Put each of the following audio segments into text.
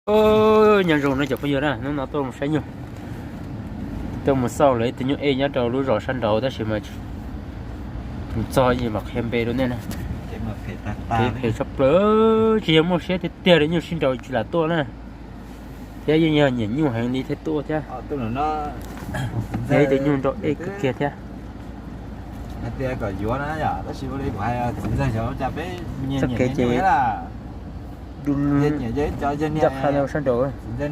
Nyob zoo no cov phooj ywg na, hnub no tuaj mus saib nyuj, tuaj mus xauj lawv ib tug nyuj ej nyob rau lub zos sab nraud tab sis mas tsis txog, yeej mam qhia npe rau nej na. Phem tshaj plaws, tsis yog muaj siab tiag tiag li, nyuj sib nraus tsis lam tuaj na, thiab yeej yog nyiam nyuj heev li thiaj tuaj thiab. Yog ib tug nyuj nrau ej kawg kiag thiab. Txoj kev ces du ncaj qha no sab nraud. Txoj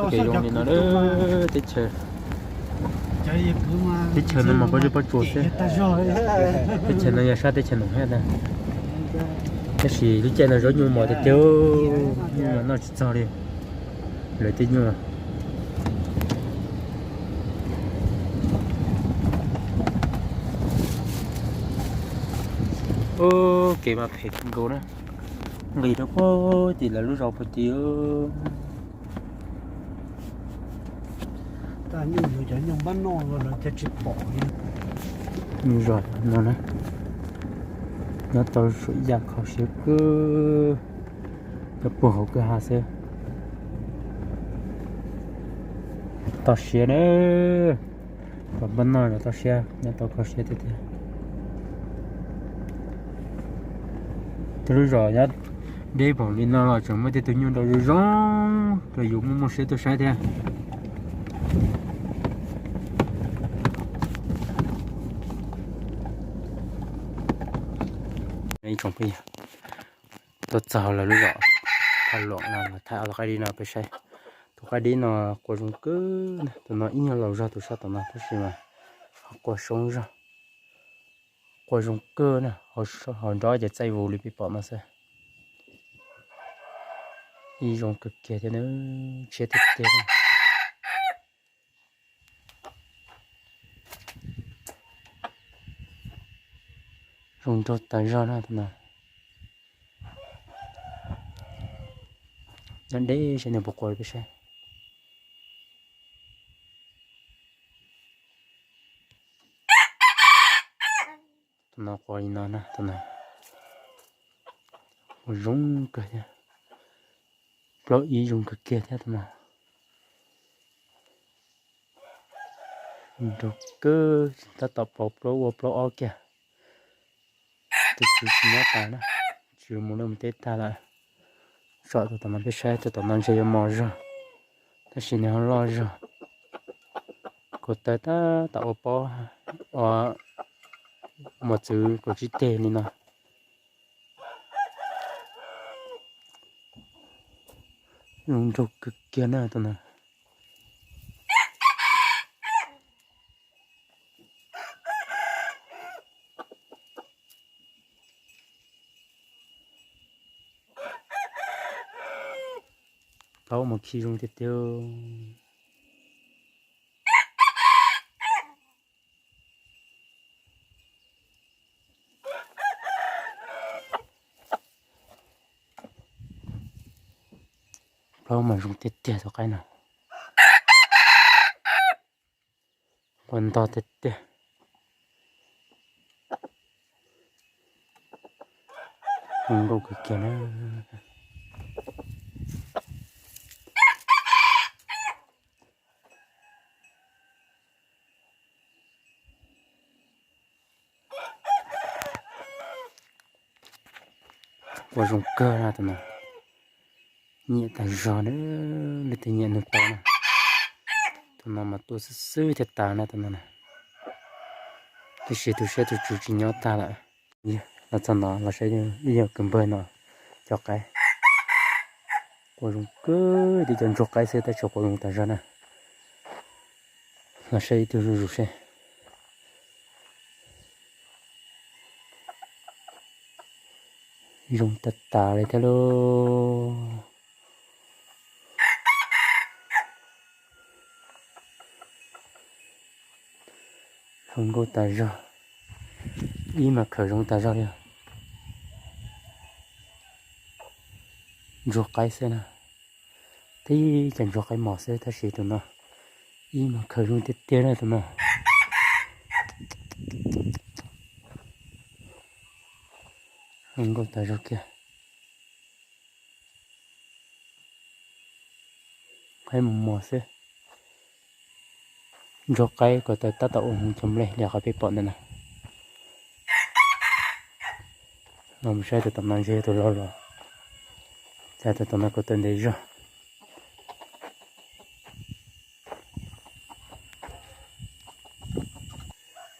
kev zoo li no, teb chaws, teb chaws no mas pab zej pab tsuas xwb. Teb chaws no yog sab teb chaws no thiab ntag. Tab sis lub caij no zaub nyuj mos tiag tiag, nyuj mas noj tsis txog li. Lawv tej nyuj. Ub, kev mas phem kawg nkaus na. Nqis rau puag tim lawv lub zos puag tim. Nyuj zos no na, nyob tau saum yaj kho siab kawg, nyob puag hauv kwj ha xwb. Toj siab na, tom npaj noj los toj siab, nyob tau kho siab tiag tiag. Tej lub zos nyob deb npaum li no los tseem muaj tej tug nyuj nrau zoo zoo rau yus muaj muaj siab tuaj saib thiab. Ib tsoom phooj ywg, tuaj txog lawv lub zos Thaj Luam no, los thaij ob tug qaib dib no peb saib. Tus qaib dib no qua zoo kawg na, tus no ib nyuag laus zog tus sab tom no tab sis mas ho qua soob zog, qua zoo kawg na, hauv nrob ces txaij vus li peb pom no xwb. Ib zoo kawg kiag thiab, tshiab tiag tiag. Zoo nraug tas zog na tus no. Nyob deb saib nws puas qua peb saib. Tus no qua li no na, tus no ua zoo kawg thiab. Plaub ib zoo kawg kiag thiab tus no. Nraug kawg, tab tom pauv plaub ua plaub ob kiag. Tus tswv tsis nyob tas na, tswv mus liaj mus teb tag lawm. Tsom tus tom no peb saib, tus tom no ntshe yuav mos zog, tab sis nws ho loj zog. Kaus taw tab tom ua pob, ua mos txwv kaum tsib teg li no. Zoo nraug kawg kiag na tus no. Plaub mas khi zoo tiag tiag. Plaub mas zoo tiag tiag tus qaib no. Ua ntog tiag tiag. Zoo nkauj kawg kiag na. Ua zoo kawg na tus no. Nyiam tas zog na, leej twg nyiam nug tau na. Tus no mas tuaj xwb xwb thiaj tas na tus no na. Tab sis tus siab tus tswv tsis nyob tag lawm. Los txog no los saib ib yam kws npawg no cov qaib. Qua zoo kawg, tib cov ntsuag qaib xwb tab sis qua zoo tas zog na. Los saib ib tug zuj zus seb. Zoo tas tas li thiab lauj. Zoo nkauj tas zog. Ib mas khaws zoo tas zog li. Ntsuag qaib xwb na. Tib cov ntsuag qaib mos xwb tab sis tus no Ib mas khaws zoo tiag tiag na tus no. Zoo nkauj tas zog kiag. Qaib mos mos xwb. Ntsuag qaib ko taw tab tom ua hmoov cog nplej li qhov peb pom ntawd na. No mus saib tus tom no ntshe yog tus laug los, cas tus tom no ko taw ntev zog.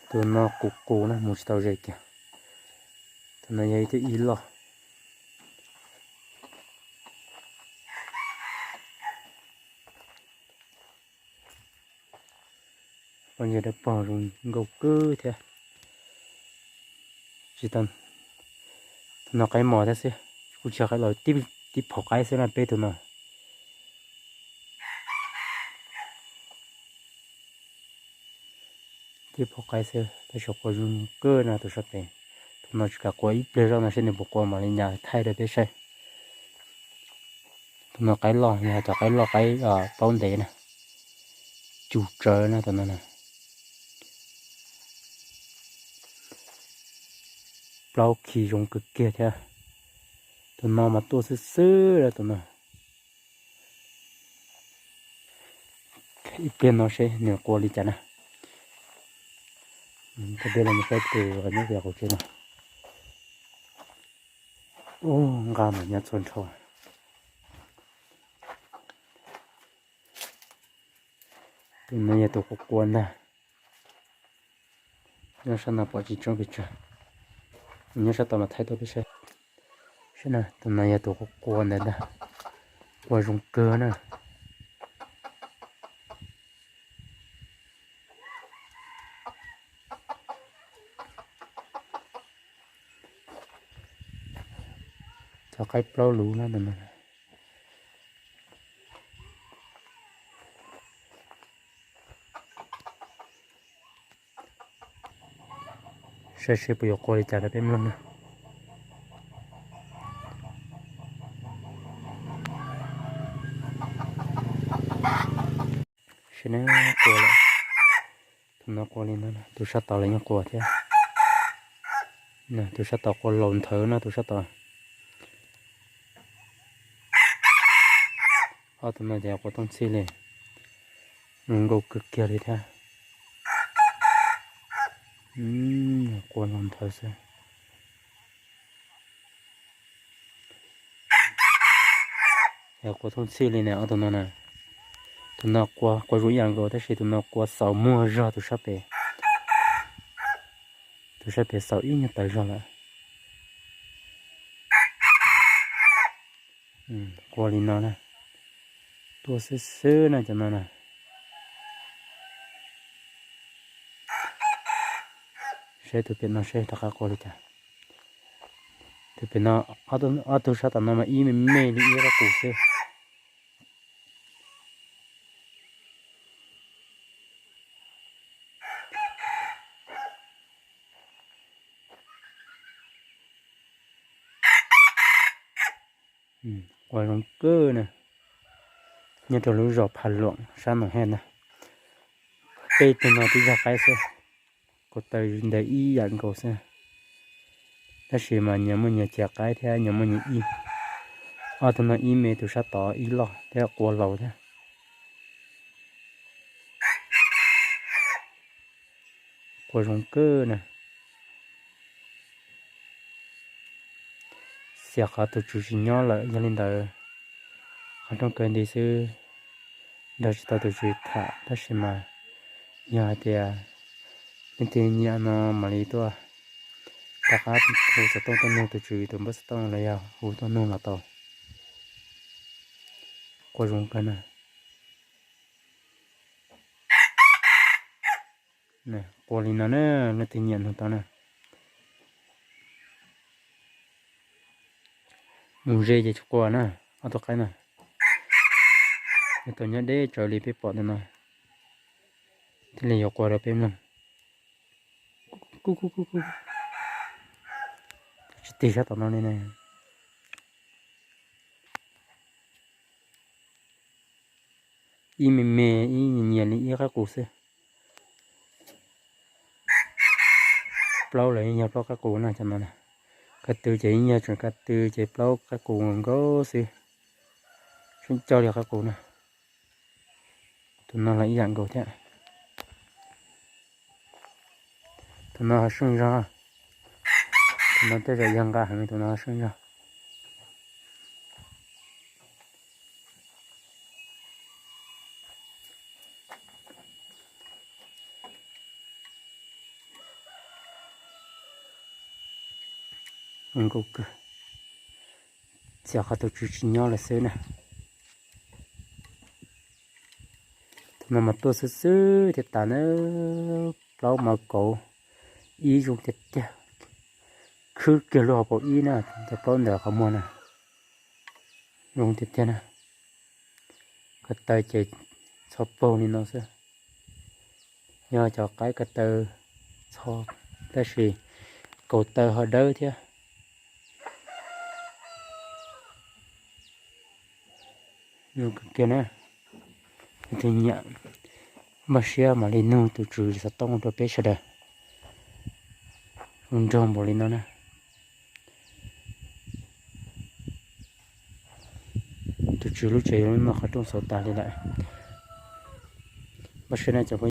Tus no qus qus na, mus tsis tau ze kiag. Tus no yog ib tug ib loj. Poj ntsuag dawb paug zoo nkauj kawg thiab. Tsis tau, tus no qaib mos thiab xwb, kuj tsis yog qaib los, tib phom qaib xwb na peb tus no. Tib phom qaib xwb tab sis qua zoo kawg no tus sab pem. Tus no tsis kam qua ib pliag zoj no seb nws puas qua mam li nyas thaij rau peb saib. Tus no qaib loj, yog cov qaib loj qaib paub ntev na. Cus tsawv na tus no na. Plaub khi zoo kawg kiag thiab. Tus no mas tuaj xwb xwb tus no. Ib pliag no seb nws qua li cas na. Peb los saib tus nyob pem qaum tsev no. Ub, nqa mas nyob txhua nrho. Tus no yog tus qua qua ntag. Nyob sab no pom tsis tseeb pes tsawg. Nyob sab tod mas thaij tuaj peb saib. Saib na, tus no yog tus qua qua ntawd ntag. Qua zoo kawg na. Cov qaib plaub luv na tus no. Saib seb puas yuav qua li cas rau peb mloog na. Seb na, qua lawm. Tus no qua li no, tus sab tod los yeej qua thiab. Tus sab tod qua laus nthawv no tus sab tod. Ob tug no ces qua tooj txhij li, zoo nkauj kawg kiag li thiab. Qua laus nthawv xwb. Qua tooj txhij li ne ob tug no na. Tus no qua, qua zoo ib yam nkaus tab sis tus no qua xaus muag zog tus sab pem. Tus sab pem xaus ib nyuag tawv zog lawm. Qua li no na. Tuaj xwb xwb na cov no na. Saib tus pem no seb rov qab qua li cas. Tus pem no, ob tug sab tom no mas ib me me li ib qab qus xwb. Qua zoo kawg na. Nyob rau lub zos Pha Luam sab Noom Hej na. Peb tug no twb zog qaib xwb, ko taw ntev ib yam nkaus xwb. Tab sis mas nyias muaj nyias ciav qaib thiab nyias muaj nyias ib. Ob tug no ib me, tus sab tod ib loj thiab qua laus thiab. Qua zoo kawg na. Xiam qhov tus tswv tsis nyob lawm, yog li ntawd qhov rooj kaw nti xwb, nrog tsis tau tus tswv tham, tab sis mas yog hais tias leej twg nyiam no mam li tuaj rov qab hu xov tooj tuaj nug tus tswv tus npawb xov tooj los yog hu tuaj nug los tau. Qua zoo kawg na. Qua li no na, leej twg nyiam nug tau na. Mus ze ces tsis qua na, ob tug qaib na. Nws tau nyob deb tsawv li peb pom ntawm no, thiaj li yuav qua rau peb mloog. Tsis tig sab tom no li ne. Ib me me, ib nyias li ib qab qus xwb. Plaub los yeej yog plaub qab qus na cov no na. Ko tw ces yeej yog tseem ko tw ces plaub qab qus nkaus xwb. Tseem coj li qab qus na. Tus no los ib yam nkaus thiab. Tus no ho seej zog. Tus no tej zaum yog nqa heev, tus no ho seej zog. Nkaus kawg, txia qhov tus tswv tsis nyob lawm xwb na. Tus no mas tuaj xwb xwb thiaj tas na. Plaub mas kauv, ib zoo tiag tiag. Khwb kiag lub hauv paus ib na, cov plaub ntawm qhov muag na. Zoo tiag tiag na. Ko taw ces txho paug li no xwb. Yog cov qaib ko taw txho, tab sis kaus taw ho dawb thiab. Zoo kawg kiag na. Tus nyiam, npaj siab mam li nug tus tswv xov tooj rau peb sawv daws. Zoo nraug npaum li no na. Tus tswv lub tsev yuav muaj qhov rooj xauv tas li lawm. Npaj siab na cov phooj